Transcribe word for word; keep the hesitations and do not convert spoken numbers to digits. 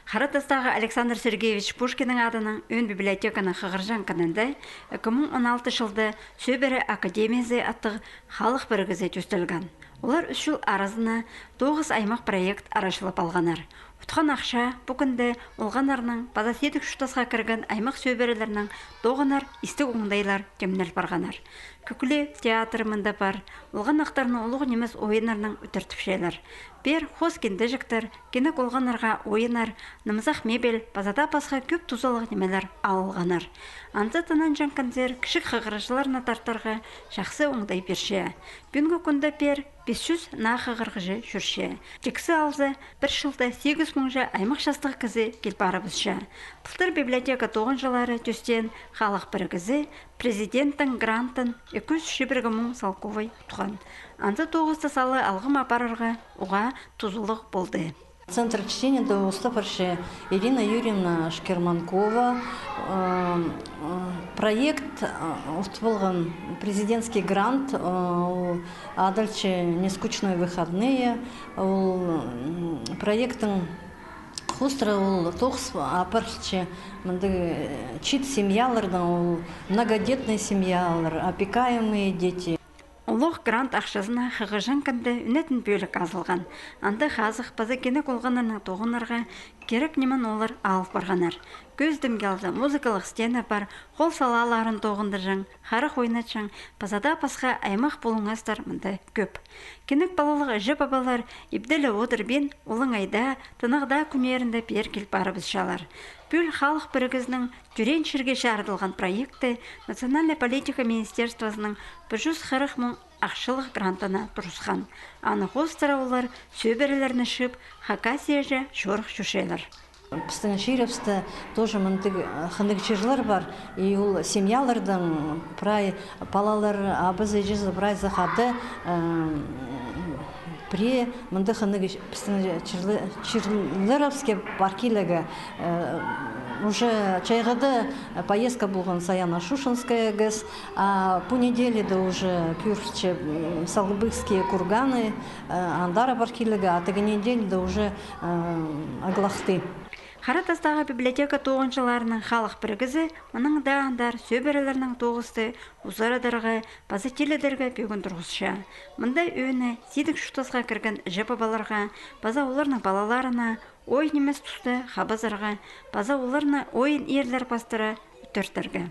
Хара Тастағы Александр Сергеевич Пушкиннің адынаң ӧӧн библиотеканың хығырҷаң кінінде ікі муң он алты чылда Сӧбіре академиязы аттығ халых пірігізі тӧстелген. Олар ӱс чыл аразына тоғыс аймах проект арачылап алғаннар. Утхан ахча пу кӱнде олғаннарның паза сидік чуртасха кірген аймах сӧбірелернең тоғынар истіг оңдайлар тимнел парғаннар. Кӱкле театр мында пар, олғаннахтарны улуғ нимес ойыннарнаң ӱтіртіпчелер. Пеер хоос киндеҷектер, кинек олғаннарға ойыннар, нымзах мебель, паза даа пасха кӧп тузалығ нимелер алылғаннар. Анзы тынанҷаң кінзер кічіг хығырҷыларны тартарға чахсы оңдай пирче. Пӱӱнгі кӱнде пеер пис чӱс наа хығырҷы чӧрче. Тиксі алза, пір чылда сигіс муңҷа аймах частығ кізі кил парыбысча. Пылтыр библиотека тоғынҷылары тӧстеен халых пірігізі президенттің грантын ікі чӱс чибіргі муң салковай утхан. Анзы тоғысты сала алғым апарарға уғаа тузалығ полды. Центр чтениеде устап парча Ирина Юрьевна Шкерманкова. Э, э, проект, э, утып алған президентский грант, э, ол адалча «Нескучные выходные». Ол, м, проекттің хоостыра ол тоғыс апарылча мындағ, э, чиит семьялардаң, ол многодетные семьялар, опекаемые дети. Олох грант ахчазына хығырҷаң кінде ӱнетін пӧлік азылған. Анда хазых паза кинек олғаннарнаң тоғынарға кирек ниме олар алып парғаннар. Кӧзідімге алза, музыкалығ сцена пар, хол салааларын тоғындырҷаң, харах ойнатчаң, паза даа пасха аймах пулуңастар мында кӧп. Кинек палалығ іҷе-пабалар ибде ле одырбин, олаңай даа, тынағ даа кӱннерінде пеер кил парыбысчалар. Пӱӱл халых пірігізінің тӧреен чирге чарыдылған проекті Национальнай политика министерствозының пір чӱс хырых муң ахчалығ грантына турысхан. Аның хоостыра олар сӧбірелерні чыып, Хакасияҷа чорых чӧрчелер. Пістің чирібісте тоже мындағ, э, хынығ чирлер пар. И ол семьялардаң прай палалар, абазы-іҷезі прайзы хада, э, пірее мындағ хынығ пістің чирле-, чирлерібіске пар килерге, э, уже чайғыда поездка полған Саяно-Шушенскаяғ, а пу неделяда уже пӧрче, м, Салгыбекские курганы, э, андар пар килерге, а тігі неделяда уже, э, Аглахты. Хара Тастағы библиотека тоғынҷыларының халых пірігізі мының даа андар сӧбірелернең тоғысты узарадарға паза тиледерге пӧгін турғысча. Мында ӧӧні сидік чуртасха кірген іҷе-пабаларға паза оларның палаларына ой нимес туста хабазарға паза оларны ойын иирлер пастыра ӱтӧртерге.